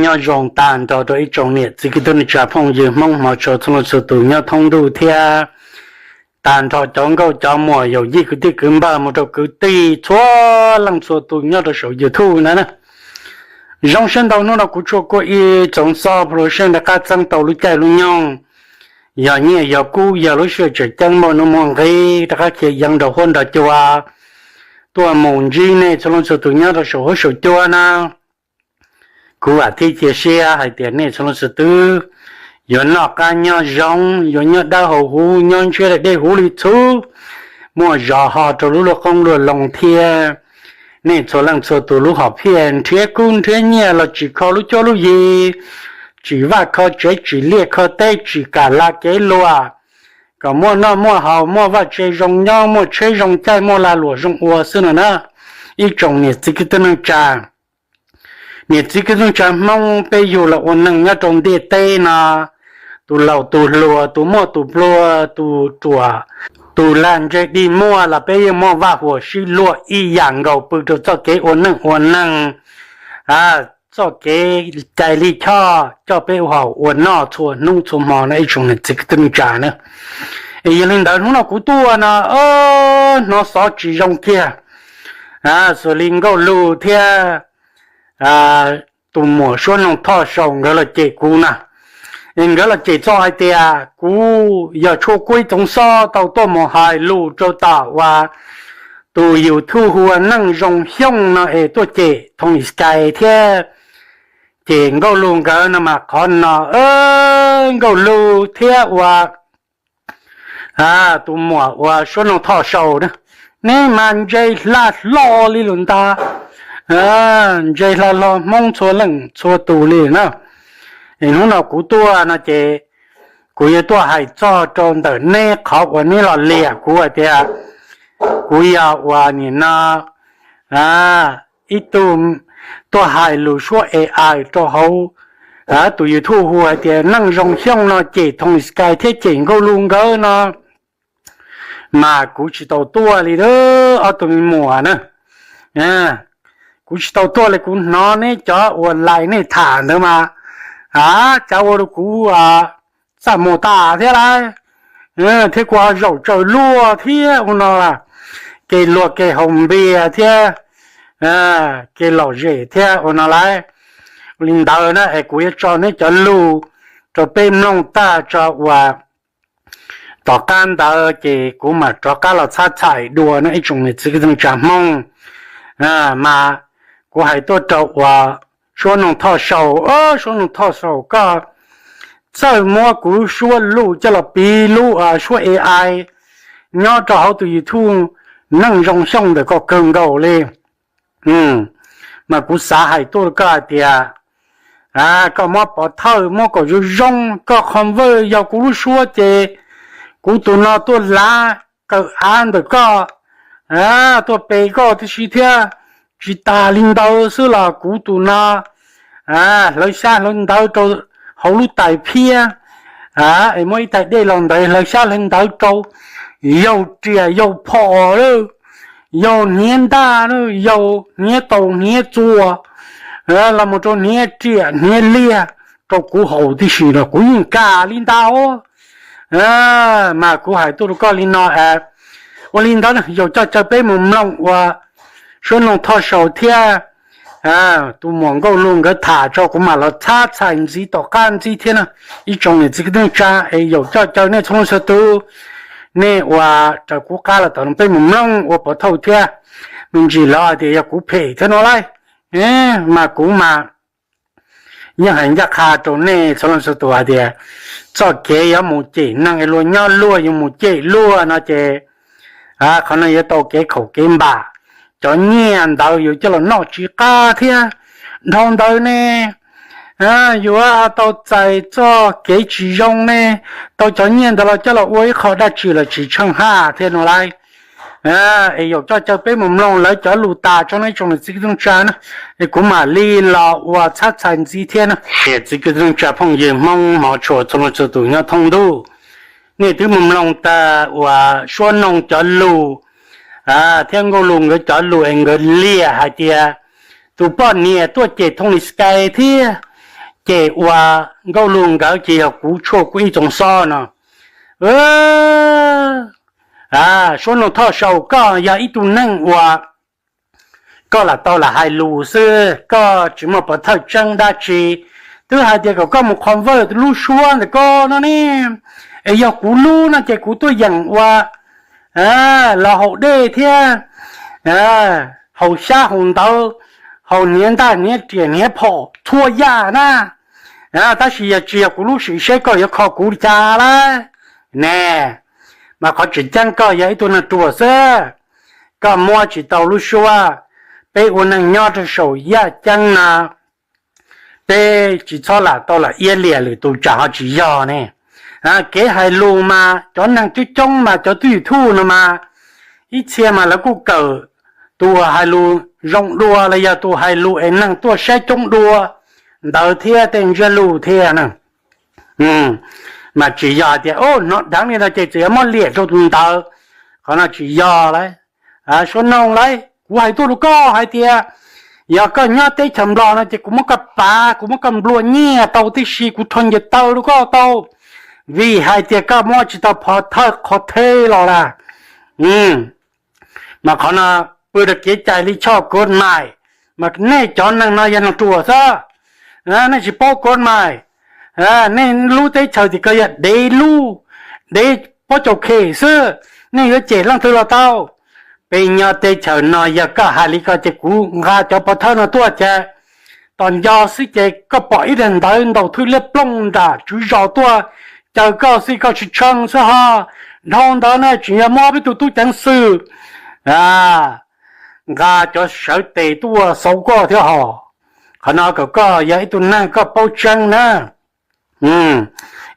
Nyob zoo tag nrho rau ib tsoom niam txiv kwv tij neej tsa phooj ywg Hmoob hmov tshua txhua leej txhua tus nyob thoob ntuj thiab tag nrho cov nkauj cov muam yawm yij kwv tij kwv npawg mus rau kwv tij txhua leej txhua tus nyob rau saum YouTube na. Zoo siab ntau hnub no kuv tshuaj kuaj ib tsoom xov pha lus seb rov qab txeeb tau lub caij lub nyoog, yog nyiaj yog kub yog lub sij hawm tseem ceeb muaj nuj muaj nqis rov qab khiav yeev nrog huab nrog cua tuaj mus ntsib nej txhua leej txhua tus nyob rau saum huab saum cua na. Kuv vam thiab cia siab hais tias nej txhua leej txhua tus yuav noj qab nyob zoo, yuav nyob dawb hau huv, nyob ntshiab dej huv li txhub, muaj zog ho rau lub luaj qoob luaj loo thiab. Nej txhua leej txhua tus lub hom phiaj nrhiav kub nrhiav nyiaj los tsim kho lub cuab lub yig, tsim vaj kho tsev, tsim liaj kho teb, tsim kam la kev luag, kom muaj noj muaj haus, muaj vaj tse zoo nyob, muaj tsheb zoo caij, muaj lag luam zoo ua xwb no na. Ib tsoom niam txiv kwv tij neej tsa, niam txiv kwv tij neej tsa Hmoob peb yug los ua neeg nyob rau ntiaj teb no, tus laus tus hluas, tus muaj tus nplua, tus ruam, tus lag ntseg dig muag los peb yeej muaj vaj huam sib luag ib yam nkaus pw rau txoj kev ua neej ua neeg, txoj kev cai li choj coj peb ua haus ua noj txhua hnub txhua hmo no ib tsoom niam txiv kwv tij neej tsa na. Es yog li ntawd hnub no kuv tuaj no hnov xov tsis zoo kiag, xws li Nkauj Lug thiab tus muam Suab Noog Thoj Sau nkawd los cem kuv na. Es nkawd los cem txog hais tias kuv yog tshuaj kuab ib tsoom xov tau tuaj mus hais lus rau tom uas tus YouTube hu ua Neej Zoo Xyooj no es tuaj cem Thoo Lis Kais thiab cem Nkauj Lug nkawd no mas qhov no Nkauj Lug thiab ua tus muam uas Suab Noog Thoj Sau na, neb mas ntse hla hlo li lawm ntag, ntse hla hlo Hmoob txhua leej txhua tus li na. Es hnub no kuv tuaj no ces kuv yuav tuaj hais txog rau ntawm neb qhov uas neb los liam kuv hais tias kuv yog uas nim no ib tug tuaj hais lus suab A I rau hauv tus YouTube hu hais tias Neej Zoo Xyooj no cem Thoo Lis Kais thiab cem Nkauj Lug nkawd no, mas kuv tsis tau tuaj li ob tug me muam na. Kuv tsis tau tuaj li, kuv hnov neb cov uas lais nej tham ntawd mas, a, cav ua rau kuv txaj muag tas thiab lauj, thiab kuv ho zaum tsaws luag thiab ua no, kev luag kev haus npias thiab kev lom zem thiab ua no lauj. Ua li ntawd na es kuv yuav tso neb cov lus rau peb mloog tag tso uas tom qab ntawd ces kuv mam rov qab los txhab txhais dua no ib tsoom niam txiv kwv tij neej tsa Hmoob. Mas kuv hais tuaj rau uas Suab Noog Thoj Sau, Suab Noog Thoj Sau koj txawj muab kuv lub suab luj coj los piv lub suab A I nyob rau hauv tus YouTube Neej Zoo Xyooj ntawm koj kawg nkaus li. Mas kuv xav hais tuaj rau koj hais tias koj muab pov thawj muab kom zoo zoo, koj qhov vwj yog kuv lub suab ces kuv tus no tuaj lav kawm av ntawm koj, tuaj pe koj tib si thiab. Tsis tas li ntawd xwb los kuv tus no hlawv xyab hlawv ntawv rau hauv lub tais phiab, es muab ib tais dej los ntawd hlawv xyab hlawv ntawv rau, yau riam yau phom lawm, yau hniav ntaj, yau hniav taus hniav txuas, los mus rau hniav riam hniav liag rau kuv haus tib si los kuv yeej kam li ntawd. Mas kuv hais tuaj rau koj li no, ua li ntawd yus coj caw peb mus mloog uas Suab Noog Thoj Sau thiab tus muam Nkauj Lug nkawd tham tso, kuv mam los txhab txhais ntxiv tom qab ntxiv thiab na. Ib tsoom niam txiv kwv tij neej tsa es yus coj caw nej txhua leej txhua tus, nej uas raws kuv qab los tom no peb mus mloog ua pov thawj thiab. Me ntsis lawv hais tias yog kuv phem thiab no lauj, mas kuv mas yeej hais ncaj qha rau nej txhua leej txhua tus hais tias txoj kev yuav mus cem neeg es luag nyob luag yuav mus cem luag no ces qhov no yuav tau kev khaum kev npam. Cov nyiaj ntawd yus coj los noj tsis qab thiab. Dhau ntawd ne, yuav tau txais txoj kev tsis zoo ne, tau cov nyiaj ntawd los coj los ua ib qho dab tsi los tsis tsheej haj thiab no lauj. Es yus coj caw peb mus mloog lawv cov lus tas tso no ib tsoom niam txiv kwv tij neej tsa na, es kuv mam li los ua txhab txhais ntxiv thiab na. Niam txiv kwv tij neej tsa phooj ywg Hmoob hmov tshua txhua leej txhua tus nyob thoob ntuj, nej twb mus mloog tas uas Suab Noog cov lus thiab Nkauj Lug nkawd cov lus es nkawd liam hais tias tus poj niam tuaj cem Thoo Lis Kais thiab cem ua nkauj lug nkawd ces yog kuv tshuaj kuv ib txoov xob no. Suab Noog Thoj Sau, koj yog ib tug neeg uas koj lam tau lam hais lus xwb, koj tsis muaj pov thawj tseeb dab tsi. Twb hais tias kom koj mus qhov vawj lub suab ntawm koj no ne, es yog kuv lub no ces kuv tuaj yeem ua los haus dej thiab haus xyab haus ntawv, haus hniav ntaj hniav riam hniav phom txhua yam na. Tab sis yog tsis yog kuv lub sim seb koj yuav kho kuv li cas lawm ne. Mas qhov tseem ceeb koj yog ib tug neeg ruam xwb, koj muab tsis tau lub suab. Peb ua neeg nyob rau saum yaj ceeb no, peb tsis txhob lam tau lam iab liam lwm tus tsam ho tsis yog ne. Kev hais lus mas cov neeg coob coob mas cov twj YouTube no mas ib txhia mas lawv kuj kawm tus uas hais lus zoo dua los yog tus hais lus es neeg tuaj saib coob dua ntawd thiab tej ntsiab lus thiab na. Mas tsis yog hais tias hnov dheev li no ces txawm yuav muab liam rau tus ntawd, qhov no tsis yog lauj. Suab Noog lauj, kuv hais tuaj rau koj hais tias yog koj nyob teb chaws Nplog no ces kuv muab koj pav, kuv muab koj nplua nyiaj tau tib si, kuv rho ncaws taw rau koj tau, vim hais tias koj muab tsis tau pov thawj qhov theb los lawm. Mas qhov no pw rau kev cai li choj kod mais, mas nej cov neeg no yog neeg ruam xwb, nej tsis paub kod mais. Nej lub teb chaws tim ko yog dev lub, dev pob caus khem xwb, nej yuav cem leej twg los tau. Peb nyob teb chaws no yog koj hais li ko ces kuv nqa cov pov thawj no tuaj ces tos nco xwb ces koj pom ib daim ntawv ntaus thwj liab plooj nram tswv zos tuaj caw koj xwb, koj tsis tshee xwb ho. Dhau ntawd na tseem yog muab peb tus tub ceev xwm nqa cov sawv tes tuaj xauv koj thiab hos. Qhov no kom koj yog ib tug neeg koj paub tseeb na,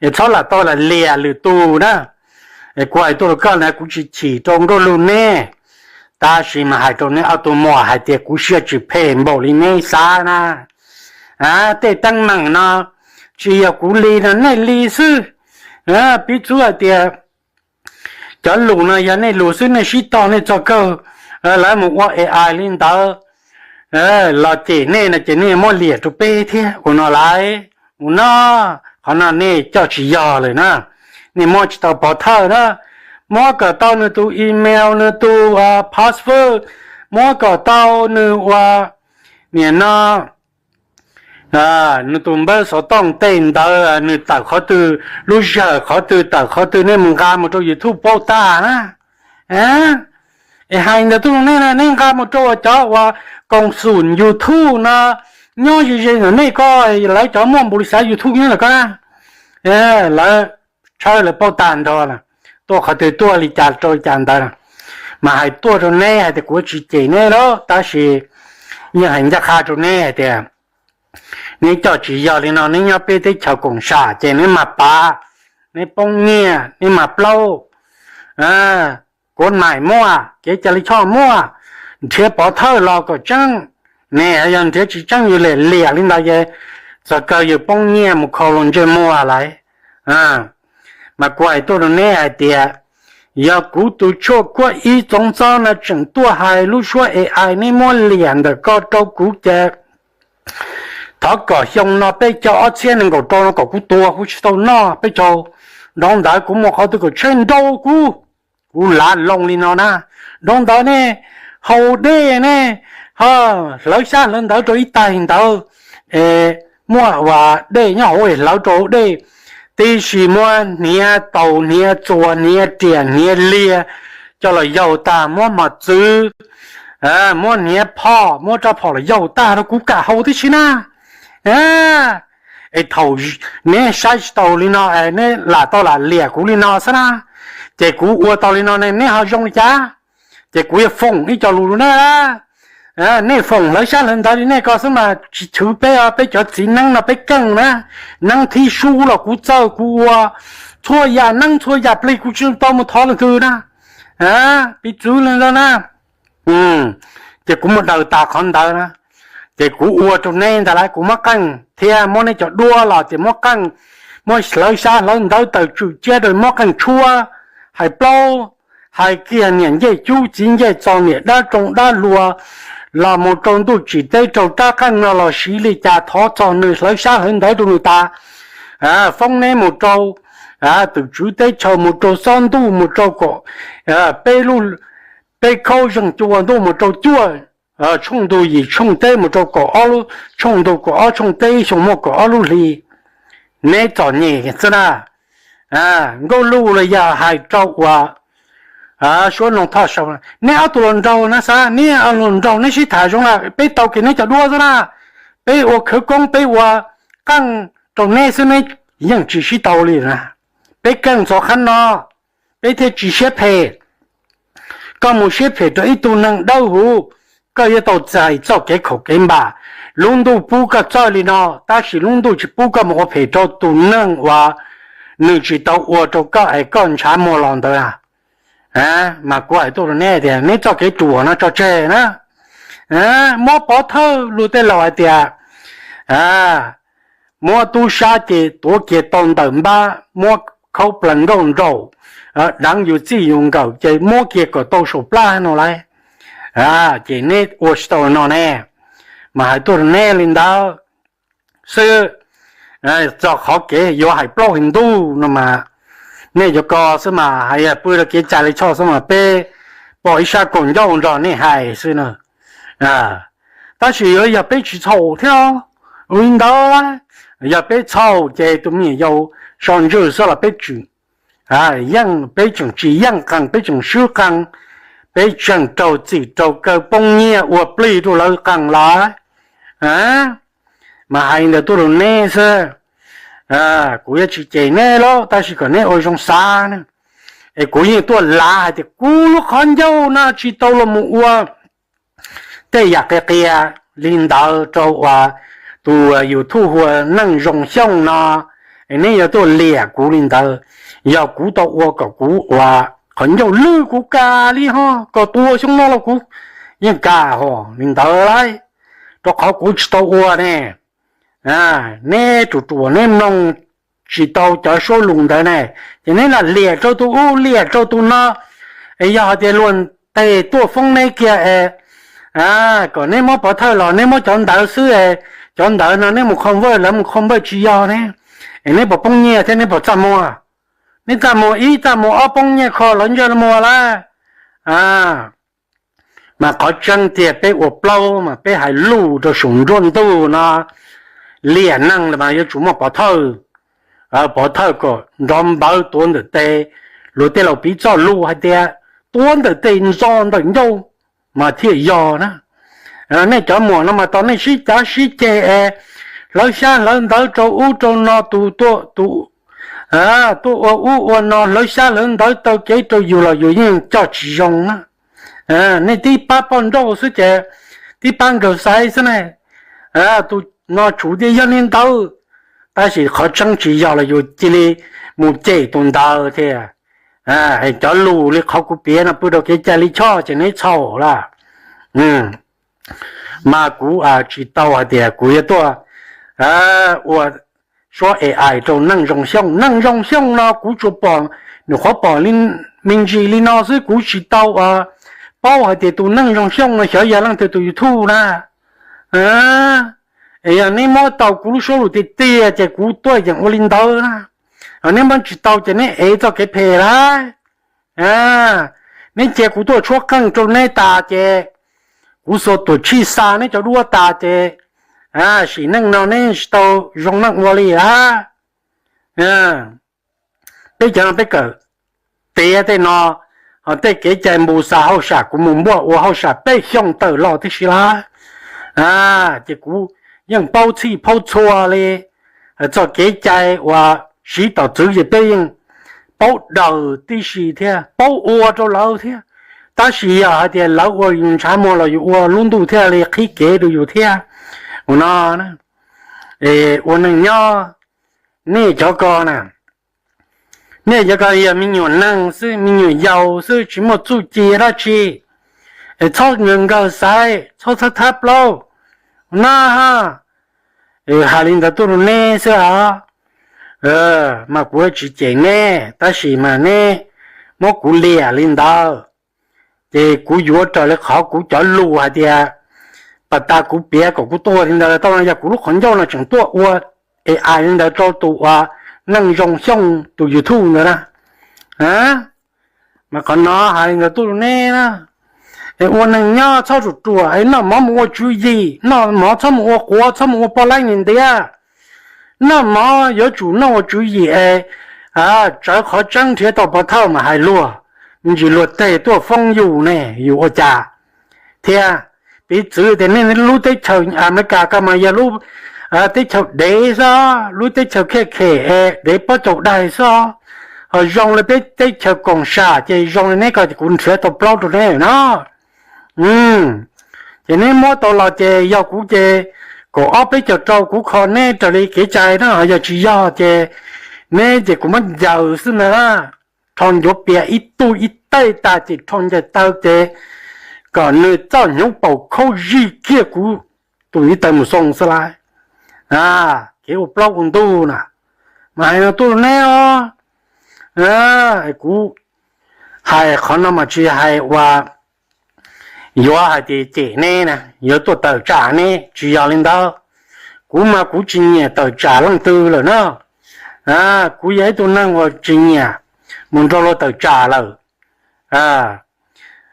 es txhob lam tau lam liam lwm tus na. Es kuv hais tuaj rau koj na, kuv tsis chim rau nkauj lug neb, tab sis mas hais rau neb ob tug muam hais tias kuv siab tsis phem npaum li neb xav na. Tej teeb meem no tsis yog kuv li no, nej li xwb. Piv txwv hais tias cov lus no yog nej lus xwb, nej sib tog nej txog kawg, lawv mus ua A I li ntawd los cem nej no ces nej muab liam rau peb thiab ua no lauj. Ua no, qhov no nej coj tsis yog lawm na. Nej muab tsis tau pov thawj na, muab kom tau nws tus email, nws tus password, muab kom tau nws ua, niam no, nws tus npawb xov tooj tej ntawd, nws tawm qhov twg, lub sij hawm qhov twg tawm qhov twg, nej mus nqa mus rau YouTube paub tag na. Es hais ntawd tuaj rau nej, nej nqa mus rau uas cov uas koom xum YouTube no nyob ze ze ntawm nej ko, lawv cov muaj npaum li xav YouTube nyob ntawm ko na, lawv tshawb lawv paub tag nrho lawm, tuaj qhov twg tuaj li cas rau li cas ntawd na. Mas hais tuaj rau neb hais tias kuv tsis cem neb lauj, tab sis yeej hais ncaj qha rau neb hais tias neb coj tsis yog li no, neb nyob peb teb chaws koom sam ces neb mas pav, neb poob nyiaj, neb mas plaub, kod mais muaj, kev cai li choj muaj, nrhiav pov thawj los kom tseeb. Neb yog nrhiav tsis tseeb yus liam liam li ntawd ces txog kawg yus poob nyiaj mus khau los ntsej muag lawm. Mas kuv hais tuaj rau neb hais tias yog kuv tus tshuaj kuab ib txoov txob no tseem tuaj hais lub suab A I neb muab liam ntawm ko rau kuv ces thov kom xyoo no peb caug ob txhiab nees nkaum rau no kom kuv tuag kuv tsis tau noj peb caug. Nrov ntawd kuv mus qhov twg kom tsheb nrau kuv, kuv lav loo li no na. Nrov ntawd nej haus dej nej hlawv xyab hlawv ntawv rau ib taig ntawd, muaj uas dej nyob hauv es hlawv rau hauv dej, tib si muab hniav taus hniav txuas hniav riam hniav liag coj los yaug tag, muab mos txwv, muab hniav phom, muab rab phom los yaug tag rau kuv kam haus tib si na. Es thaum neb saib tsis taus li no es neb lam tau lam liam kuv li no xwb na, ces kuv ua tau li no ne neb ho zoo li cas? Ces kuv yuav foom ib co lus rau nej. Nej foom hlawv xyab hlawv ntawv li nej ko xwb mas tsis chwv peb, peb cov txiv neeb no peb keej na. Neeb thib sub los kuv txawj kuv ua, txhua yam neeb txhua yam plig kuv tsis tau mus thov leej twg na. Piv txwv li ntawd na, ces kuv mus daws tas qhov ntawd na, ces kuv ua rau neb ntag lauj. Kuv muab qeej thiab muab neb cov duab los ces muab qeej, muab hlawv xyab hlawv ntawv tawm tswm ciab rau muab qeej tshuab, hais plaub, hais kiag niam ncej cub txiv ncej txos niam dab roo dab hluas, los mus rau ntuj tsim teb rau rab qeej no los siv li cas thov txog nws hlawv xyab hlawv ntawv rau nws tas, foob neb mus rau twm tswv teb chaws, mus rau xob ntuj, mus rau kaum peb lub, peb khaub zeeg cua ntuj, mus rau cuaj tshooj ntug yim tshooj teb, mus rau kaum ob lub tshooj ntug kaum ob tshooj teb, xyoo muaj kaum ob lub hli. Neb txom nyem xwb na. Nkauj Luj los yog hais rau uas Suab Noog Thoj Sau, neb ob tug hluas nraug na, xav neb hluas nraug neb sib tham zoo na, peb tau kev neb cov duab xwb na. Peb ua khawv koob, peb ua qeej rau neb xwb, neb yeej tsis sib tau li na. Peb keej ntxhov qhab no, peb thiaj tsis siab phem. Koj mus siab phem rau ib tug neeg dawb huv, koj yuav tau txais txoj kev khaum kev npam. Lub ntuj pub koj txawj li no, tab sis lub ntuj tsis pub koj mus ua phem rau tus neeg uas nws tsis tau ua rau koj es koj ntshav muag los ntawd. Mas kuv hais tuaj rau neb tias neb txoj kev ruam no tso tseg na. Muab pov thawj, luag tej laus hais tias muab tub sab ces tuav kiag tau ntawm npab, muab khaub plaws nkauj nraum, deev yus txij yus nkawm ces muab kiag kom tau saum plab no lauj. Ces neb ua tsis tau no ne, mas hais tuaj rau neb li ntawd xwb. Txog qhov kev yuav hais plaub hais ntug no mas nej cov ko xwb mas hais pw rau kev cai li choj xwb mas peb pom ib sab kaum ncauj nrog nej hais xwb na. Tab sis yuav yog peb tsis txhaum thiab, ua li ntawd, yog peb txhaum ces tus me nyuam yaus so ntswg xwb los peb tseem, yeej peb tseem tsis yeej qee, peb tseem swb qee, peb tseem raug txim raug kaw poob nyiaj ua plig rau lawv qee lawm. Mas hais li ntawd tuaj rau neb xwb. Kuv yuav tsis cem neb lauj, tab sis kom neb ua zoo xav na. Es kuv yeej tuaj lav hais tias kuv lub qhov ncauj no tsis tau los mus ua tej yam qias qias li ntawd rau uas tus YouTube hu ua Neej Zoo Xyooj no, es neb yuav tuaj liam kuv li ntawd. Yog kuv tau ua kom kuv ua qhov ncauj lwj kuv kam li ho, kom tua xyoo no los kuv yeej kam ho li ntawd lauj, rau qhov kuv tsis tau ua ne. Neb ruam ruam neb mloog tsis tau cov suab lus ntawd ne, ces neb lam liam rau tus ub liam rau tus no. Es yog hais tias luag tes tuaj foob neb kiag es kom neb muab pov thawj los neb muab cov ntawd xwb es cov ntawd no neb mus convert, lawv mus convert tsis yog ne, es neb puas poob nyiaj thiab neb puas txaj muag? Neb txaj muag ib txaj muag ob, poob nyiaj kho lawv ntsej muag lawm. Mas qhov tseeb tiag peb ua plaub mas peb hais lus rau saum nruab ntuj no, liam neeg los mas yuav tsum muaj pov thawj. Pov thawj kom nrov npawv tuav ntawm tes, luag tej laus piv txoj lus hais tias tuav ntawm tes ntxo ntawm ncauj mas thiaj yog na. Nej cov muam no mas tos nej sib cav sib ceg es hlawv xyab hlawv ntawv rau ub rau no, tus tuaj tus tuaj ua ub ua no, hlawv xyab hlawv ntawv taw kev rau yus los yus yeej coj tsis zoo na. Nej tib pab poj nrauj xwb ces tib pab nkawg xaiv xwb ne. Tus no tshuav tias yog li ntawd, tab sis qhov tseeb tsis yog los yus cia li mus cem tus ntawd thiab. Cov lus li qhov kuv piav no pw rau kev cai li choj ces neb txhaum lawm. Mas kuv tsis tau hais tias kuv yuav tuaj ua suab A I rau Neej Zoo Xyooj. Neej Zoo Xyooj no kuv tsuas pom, nws qhuav pom me ntsis li no xwb, kuv tsis tau paub hais tias tus Neej Zoo Xyooj no xyov yog leej twg tus YouTube na. Es yog neb muab tau kuv lub suab lus tiag tiag ces kuv tuaj yeem ua li ntawd na. Neb muab tsis tau ces neb ev txoj kev phem lawm. Neb cia kuv tuaj tshuab qeej rau neb tas ces kuv xuas tuam tshij xa neb cov duab tas ces sim neej no neb tsis tau zoo neej ua li lawm. Peb cov no peb kawm tiav tej no, ho tej kev cai npus xa hauj sam kuv mus npuaj ua hauj sam peb xyooj tawm los tib si lawm. Ces kuv yeej paub txhij paub txhua li txoj kev cai uas siv tom txwv ces peb yeej paub daws tib si thiab paub ua rau lawv thiab. Tab sis yog hais tias lawv ua yus ntshav muag los yus ua lub ntuj thiaj li qhib kev rau yus thiab. Ua no, ua neej nyob, nej cov ko na, nej cov ko yog me nyuam neeg xwb, me nyuam yaus xwb, tsis muaj txuj ci dab tsi, es txhob nkawg xaiv, txhob txhawb thab plaub na. Hais li ntawd tuaj rau neb xwb os. Mas kuv tsis cem neb, tab sis mas neb muab kuv liam li ntawd, ces kuv yuav raws li qhov kuv cov lus hais tias pas tas kuv piav kom kuv tuag li ntawd tau no, yog kuv lub qhov ncauj no tseem tuaj ua ai li ntawd rau tus uas Neej Zoo Xyooj tus YouTube ntawd na. Mas qhov no hais li ntawd tuaj rau neb na, es ua neeg nyob txhob ruam ruam es noj mov mus ua tswv yim, noj mov txhob mus ua quav, txhob mus ua poj laib ntiav. Noj mov yuav tsum noj ua tswv yim es tsawv qhov tseeb nrhiav tau pov thawj mas hais luag, me ntsis luag tej tuaj foob yus ne, yus ua cas. Thiab piv txwv tias nej lub teb chaws Amelikas ko mas yog lub teb chaws dev xwb, lub teb chaws khiaj khem es dev pob caus daig xwb, ho zoo li peb teb chaws koom sam ces zoo li neb ko ces kuv nrhiav tau plaub rau neb na. Ces neb muab tau los ces yog kuv ces kaum ob peb caug rau kuv kho neb raws li kev cai na, ho yog tsis yog ces neb ces kuv muab ncaws xwb ntag. Rho ncuav pias ib tug ib tej tas ces rho ncaws taw ces kom nws txoj hnyuv paum khaub zij kiag kuv tus ntiv taw mus xoo xwb lauj. Kev ua plaub ua ntug na, mas hais no tuaj rau neb os. Kuv hais qhov no mas tsis hais ua yuav hais tias cem neb na, yuav tuaj tawm tsam neb, tsis yog li ntawd. Kuv mas kuv tsis nyiam tawm tsam leej twg lawm na. Kuv yog ib tug neeg uas tsis nyiam mus nrog luag tawm tsam lawm.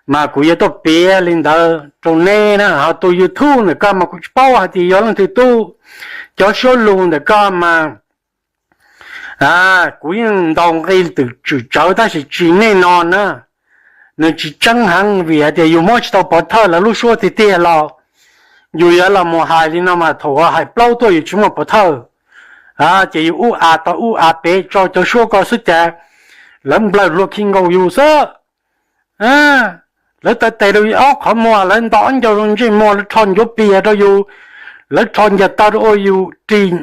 Mas kuv yuav tuaj piav li ntawd rau neb na, ho tus YouTube ntawm ko mas kuv tsis paub hais tias yog leej twg tub. Cov suab lus ntawm ko mas kuv yeej ntaus nqi twm tswm tsawv tab sis tsis nej no na. Nws tsis tseeb heev vim hais tias yus muab tsis tau pov thawj lawv lub suab tiag tiag los yus yuav los mus hais li no mas thaum hais plaub tuaj yus tsis muaj pov thawj. Ces yus ub a tau ub a pem tso cov suab ko xwb cas lawv nplawg luag khi nkaus yus xwb. Lawv taw tes rau ob qhov muag, lawv nto ob ncauj rau ntsej muag, lawv rho ncuav pias rau yus, lawv rho ncaws taw rau ua yus ris,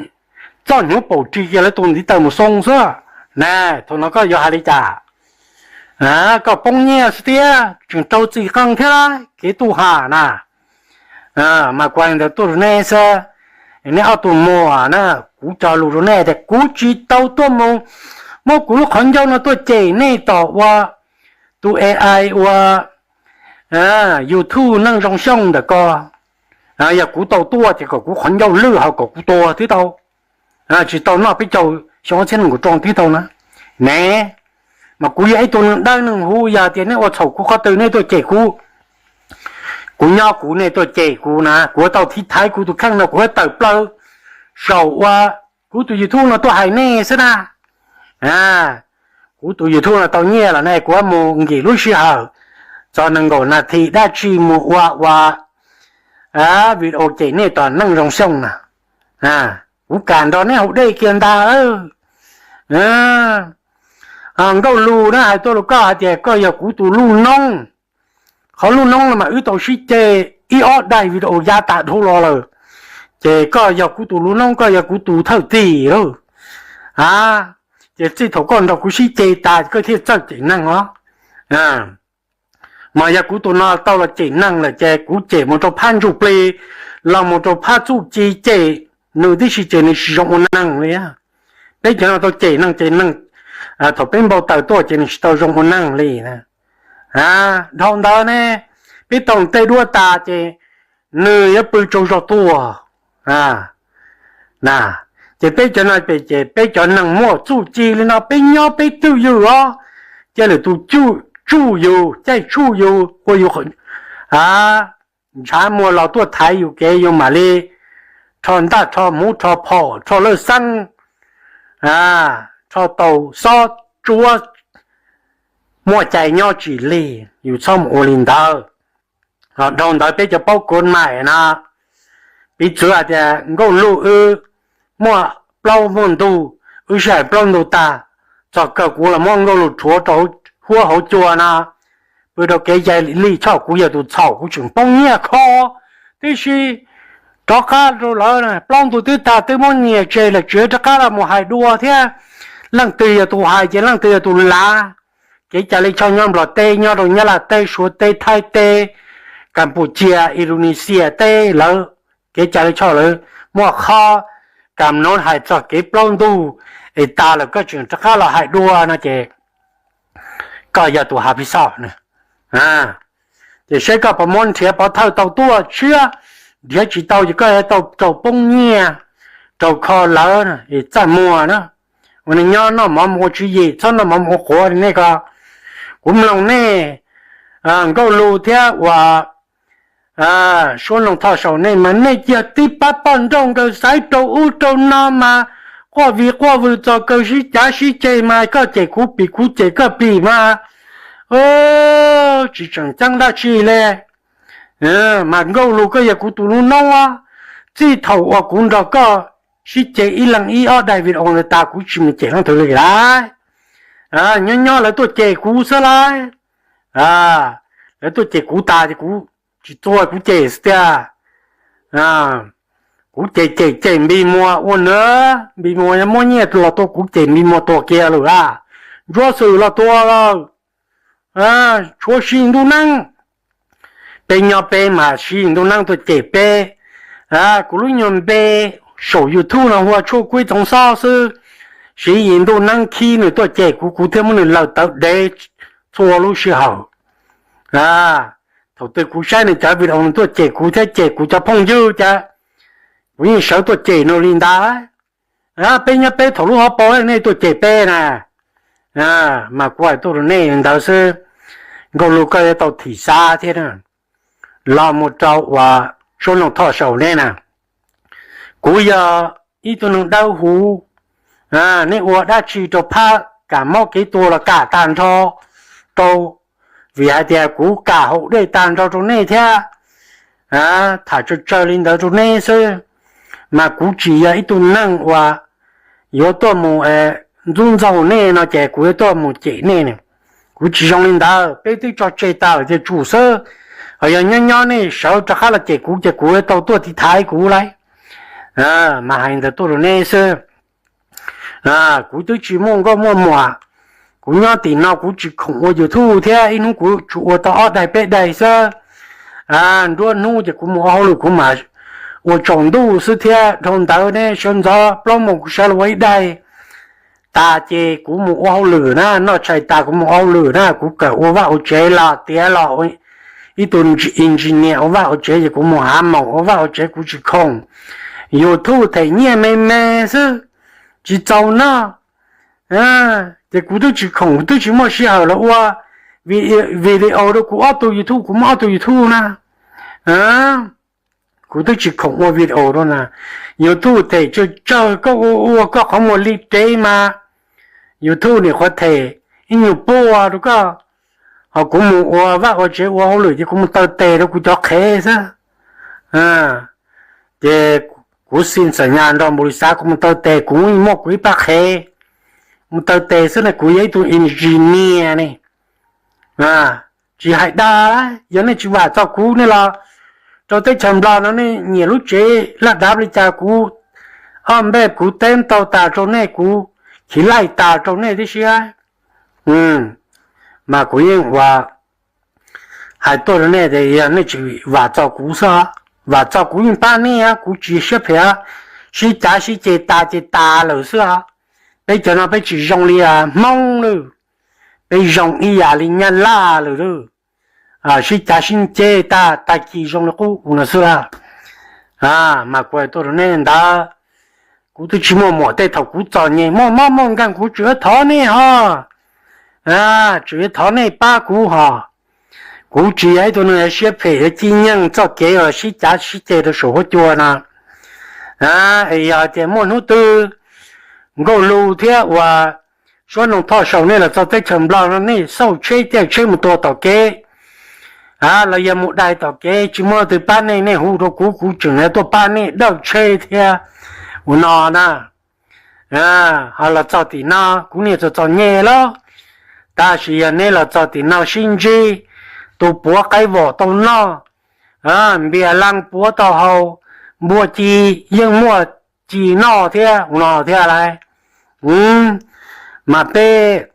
txoj hnyuv paum ris kiag lawv tus ntiv taw mus xoo xwb. Na, thaum no koj yuav hais li cas? Koj poob nyiaj xwb thiab tseem rau txim qeej thiab kev tuaj ham na. Mas kuv hais ntawd tuaj rau neb xwb, neb ob tug muam na, kuv cog lus rau nej tias kuv tsis tau tuaj mus muab kuv lub qhov ncauj no tuaj cem nej tom ua tus A I ua YouTube Neej Zoo Xyooj ntawm ko. Yog kuv tau tuaj ces kom kuv qhov ncauj lwj ho kom kuv tuag twb tau, tsis tau noj peb caug xyoo ob txhiab nees nkaum rau twb tau na. Ne, mas kuv yog ib tug neeg dawb neeg huv, yog tias nej ua txhaum kuv qhov twg nej tuaj cem kuv, kuv nyob kuv nej tuaj cem kuv na, kuv yuav tau thib thaiv kuv tus kheej no, kuv yuav tawm plaws saum ua kuv tus YouTube no tuaj hais nej xwb na. Kuv tus YouTube no tau nyiaj los ne kuv yuav mus nkim lub sij hawm txog nees nkaum nas this dab tsi mus ua ua video cem nej tom Neej Zoo Xyooj na. Kuv kam nrog neb haus dej kiag ntag. Nkauj Lug na, hais tuaj rau koj hais tias koj yog kuv tus lub noob. Qhov lub noob no mas wb tau sib ceg ib ob daim video yav tas dhau los lawm, ces koj yog kuv tus lub noob, koj yog kuv tus thawj tim lawm. Ces txij thaum koj nrog kuv sib ceg tas koj thiaj txawj cem neeg os. Mas yog kuv tus no tau los cem neeg lawm ces kuv cem mus rau phab ntsuj plig, los mus rau phab txuj ci, cem nws tib si ces nws tsis zoo ua neeg li. Peb cov no tau cem neeg ces neeg, thaum peb npau taws tuaj ces nws tsis tau zoo ua neeg li. Dhau ntawd ne, peb tau tej duab tas ces nws yuav pw tsaug zog tuaj. Ces peb cov no ces peb cov neeg muaj txuj ci li no peb nyob peb twj ywm os, cia lwm tus tsuj yus, caij tsuj yus, ua yus ntshav muag los tuaj thaiv yus kev yus mam li rho ntaj rho hmuv rho phom rho lawj xeeb, rho tau xob tsuab, muaj cai nyob tsis lig, yus txhob mus ua li ntawd. Dhau ntawd peb cov paub kuv maim no, piv txwv hais tias Nkauj Lug wb muaj plaub muaj ntug, wb sib hais plaub ntug tag, txog kawg kuv los muab Nkauj Lug rhuav rau huab hauv cua no, pw rau kev cai li choj kuv yog tus txhaum kuv tseem poob nyiaj kho tib si. Rov qab rau lawv plaub ntug twb tag twb muab nyiag tseg lawm tsev rov qab los mus hais dua thiab. Leej twg yog tus hais ces leej twg yog tus lav. Kev cai li choj nyob Nplog teb, nyob rau Nyab Laj teb, Suav teb, Thaib teb, Kampuchia, Indonesia teb lawv, kev cai li choj lawv muaj qhov kam nov hais txog kev plaub ntug es tas lawm koj tseem rov qab los hais dua no ces koj yog tus hav pis xoj na. Ces seb koj puas muab nrhiav pov thawj tau tuaj tshiab nrhiav tsis tau ces koj yuav tau raug poob nyiaj, raug kho lawv es txaj muag na. Ua neeg nyob noj mov mus ua tswv yim, txhob noj mov mus ua quav li nej ko. Kuv mloog nej Nkauj Lug thiab uas Suab Noog Thoj Saum nej mas nej cia tib pab poj nrauj nkaus xaiv rau ub rau no mas quaj vig quaj vwg txog kawg sib cav sib ceg mas koj cem kuv pim kuv cem koj pim mas tsis tseem ceeb dab tsi li. Mas Nkauj Lug koj yog kuv tus lub noob, txij thaum uas kuv nrog koj sib ceg ib leeg ib ob daim video ntawd tas kuv tsis mus cem leej twg li lawm. Nyob nyob lawv tuaj cem kuv xwb lawm. Lawv tuaj cem kuv tas ces kuv tsis txuag kuv cem xwb tiag. Kuv cem cem cem Npis Muas ua nws, Npis Muas muab nyiaj los tua kuv cem Npis Muas tuag kiag lawm a. Ntsuab Xwm los tua lawm. Tshuav Siv Ntuj Neeb, peb nyob peb mas Siv Ntuj Neeb tuaj cem peb. Kuv lub nyuag npe saum YouTube no hu ua Tshuaj Kuib Txoov Xob xwb. Siv Ntuj Neeb khib nws tuaj cem kuv, kuv thiaj muab nws lawm tawv dev txhua lub sij hawm. Thaum twg kuv saib nws cov video nws tuaj cem kuv thiab cem kuv cov phooj ywg cas kuv yeej sawv tuaj cem nws li ntawd. Peb nyob peb thaum lub hauv paus nej tuaj cem peb na. Mas kuv hais tuaj rau nej li ntawd xwb. Nkauj Lug koj yuav tau thim xav thiab na, los mus rau uas Suab Noog Thoj Saum nej na. Kuv yog ib tug neeg dawb huv, nej ua dab tsi rau phab kam mob kev tuag los kam tag nrho rau, vim hais tias kuv kam haus dej tag nrho rau nej thiab tham tsawg tsawg li ntawd rau nej xwb. Mas kuv tsis yog ib tug neeg uas yuav tuaj mus ntxub ntxaug nej no ces kuv yuav tuaj mus cem nej. Kuv tsis zoo li ntawd, peb twb tso tseg tas lawm tiag tsum xwb. Ho yog nyob nyob nej sawv rov qab los cem kuv ces kuv yuav tau tuaj tiv thaiv kuv lauj. Mas hais ntawd tuaj rau nej xwb. Kuv twb tsis muaj nkauj muaj muam, kuv nyob tim no kuv tsis khoom ua YouTube thiab, ib hnub kuv tsuas ua tau ob daig peb daig xwb. Nruab hnub ces kuv mus ua hauj lwm kuv mam ua tsaus ntuj xwb thiab. Dhau ntawd ne sawv ntxov plaub moos kuv sawv los ua ib daig tas ces kuv mus ua hauj lwm na, noj tshais tas kuv mus ua hauj lwm na, kuv kawm ua vaj ua tsev los tiav los ib tug engineer ua vaj ua tsev ces kuv mus hav moos ua vaj ua tsev kuv tsis khoom. YouTube them nyiaj me me xwb, tsis txaus noj. Ces kuv twb tsis khoom, kuv twb tsis muaj sij hawm los ua video rau kuv ob tug YouTube, kuv muaj ob tug YouTube na. Kuv twb tsis khoom ua video rau na. YouTube them tsawg tsawg, koj ua ua koj qhov muag li dev mas YouTube nim qhuav them ib nyuag puas rau koj. Ho kuv mus ua vaj ua tsev ua hauj lwm ces kuv mus taw tes rau kuv cov qhev xwb. Ces kuv xin xas nyas nrog npaum li xav, kuv mus taw tes kuv yeej muaj kuv ib pab qhev. Mus taw tes xwb ne, kuv yog ib tug engineer ne, tsis hais dag. Yog nej tsis vam txog kuv, nej los rau teb chaws Nplog no nej nyiam lub tsev laj dav li cas kuv ob npej kuv teb tau tas rau nej, kuv khiv laij tas rau nej tib si. Mas kuv yeej ua hais tuaj rau nej tias yog nej tsis vam txog kuv xwb, vam txog kuv yeej pab nej, kuv tsis siab phem, sib cav sib ceg tas ces tas lawm xwb. Peb cov no peb tsis zoo li Hmoob lawm, peb zoo ib yam li Nyab Laj lawm. Sib cav sib ceg tag, tag kis zoo li qub no xwb lawm. Mas kuv hais tuaj rau nej ntawd, kuv twb tsis muaj muam tej thaum kuv txom nyem muaj mob muaj nkeeg kuv tseem yuav thov nej ho, tseem yuav thov nej pab kuv ho. Kuv tsis yog ib tug neeg siab phem yuav ci nyeej txoj kev uas sib cav sib ceg rau saum huab cua no. Es yog tias muaj hnub twg Nkauj Lug thiab uas Suab Noog Thoj Saum nej los txog teb chaws Nplog no nej xauj tsheb caij tsheb mus tua tom kev los yog mus dai tom kev tsis muaj leej twg pab nej, nej hu rau kuv, kuv tseem yuav tuaj pab nej dawj tsheb thiab ua no na. Ho los txog tim no kuv niam txom txom nyem lawm, tab sis yog neb los txog tim no sib ntsib, tus puav qaib vom tau noj, npias leej puav tau haus, npua ci yeej muaj ci noj thiab ua no thiab lauj. Mas peb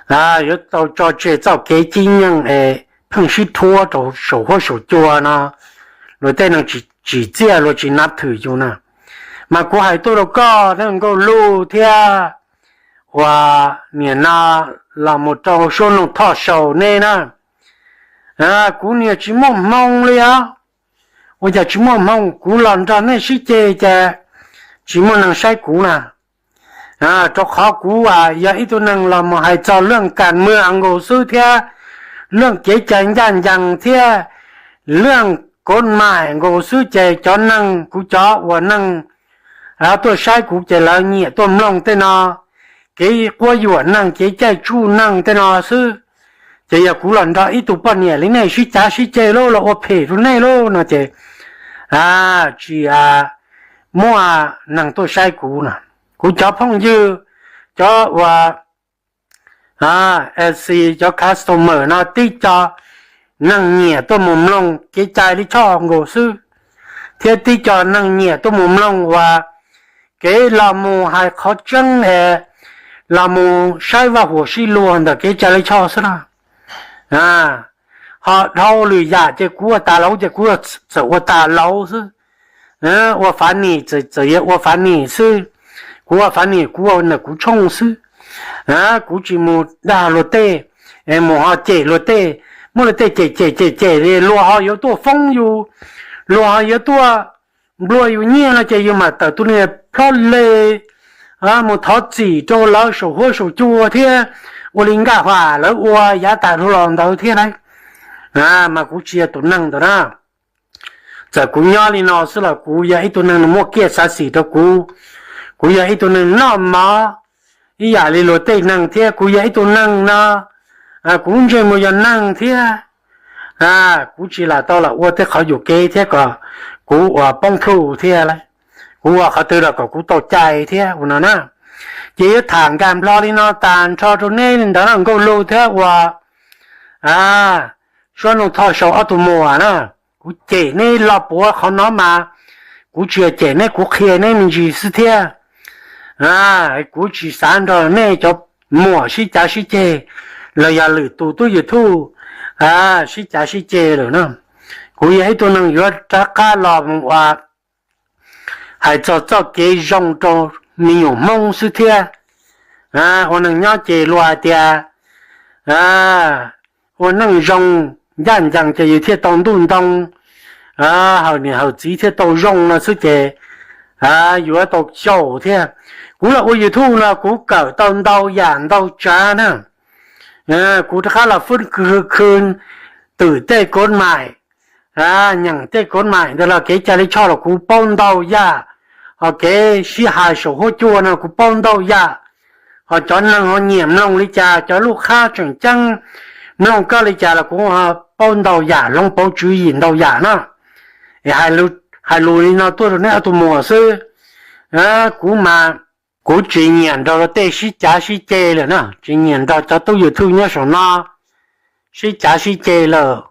yuav tau tso tseg txoj kev ci nyeej es pheej sib rhuav rau saum huab saum cua no, luag tej neeg tsim txiaj luag tsis nab thwm yus na. Mas kuv hais tuaj rau koj Nkauj Lug thiab uas niam no los mus rau Suab Noog Thoj Saum nej na, kuv niam tsis muaj hmoo li os. Ua cas tsis muaj hmoo, kuv los nrog nej sib ceg ces tsis muaj neeg saib kuv na. Rau qhov kuv yog ib tug neeg los mus hais txog lwaj kas mwag nkaus xwb thiab lwaj kev cai ncaj ncees thiab lwaj kov mais nkaus xwb ces cov neeg, kuv cov uas neeg tuaj saib kuv ces lawv nyiam tuaj mloog tej no, kev quab yuam neeg, kev caij tsuj neeg tej no xwb. Ces yog kuv los nrog ib tug poj niam li nej sib cav sib ceg lub los ua phem rau nej lub no ces tsis muaj neeg tuaj saib kuv no. Kuv cov phooj ywg, cov uas ac, cov customer no tib co neeg nyiam tuaj mus mloog kev cai lij choj nkaus xwb, thiab tib co neeg nyiam tuaj mus mloog uas kev los mus hais qhov tseeb es los mus saib vaj huam sib luag ntawm kev cai lij choj xwb na. Ho dhau lwm yam ces kuv ua tas lauv ces kuv txawm ua tas lauv xwb. Ua fav nim txawm yog ua fav nim xwb. Kuv ua fav nim kuv ua ntawm kuv tshooj xwb. Kuv tsis mus dag luag tej, mus ho cem luag tej, muab luag tej cem cem cem cem luag ho yuav tuaj foob yus, luag ho yuav tuaj nplua yus nyiaj no ces yus mam tawm tus niag plob le, mus thov txim rau lawv saum huab saum cua thiab ua li Nkaj Huam lawv ua yav tas dhau los ntawd thiab lauj. Mas kuv tsis yog tus neeg ntawd na. Txawm kuv nyob li no xwb los kuv yog ib tug neeg muaj kiaj xav xim rau kuv. Kuv yog ib tug neeg noj mov ib yam li luag tej neeg thiab kuv yog ib tug neeg no, kuv ntsej muag yog neeg thiab. Kuv tsis lam tau los ua tej qhov yuam kev thiab kom kuv uas poob plhu thiab lauj. Kuv ua qhov twg los kom kuv tau cai thiab ua no na. Ces yuav tham nkag nplo li no tas nrho rau nej ntawd no Nkauj Lug thiab uas Suab Nuj Thoj Sau ob tug muam na. Kuv cem neb lo puav qhov no mas kuv tsis yog cem neb, kuv qhia neb me ntsis xwb thiab. Kuv tsis xav nrog nej cov muam sib cav sib ceg los yog lwm tus tub YouTube sib cav sib ceg lawm na. Kuv yog ib tug neeg yuav rov qab los mus ua hais txog txoj kev zoo rau me nyuam Hmoob xwb thiab. Ua neeg nyob ces luag hais tias ua neej zoo ncaj ncees ces yus thiaj tau ntuj ntoo, hawm niam hawm txiv thiaj tau zoo no xwb ces yuav tau xyaum thiab. Kuv los ua YouTube no kuv kawm tau ntau yam ntau tsav na. Kuv rov qab los fwb khw khw twm tej kov mais, nyeem tej kov mais ntawd los kev cai lij choj los kuv paub ntau yam, ho kev sib hais saum huab cua no kuv paub ntau yam, ho cov neeg ho nyiam mloog li cas, cov lub qhab tseem ceeb mloog koj li cas los kuv paub ntau yam, hloov pauv tswv yim ntau yam na. Es hais lus li no tuaj rau neb ob tug muam xwb. Kuv mas kuv tsis nyiam nrog luag tej sib cav sib ceg lawm na, tsis nyiam nrog cov tub YouTube nyob saum no sib cav sib ceg lawm.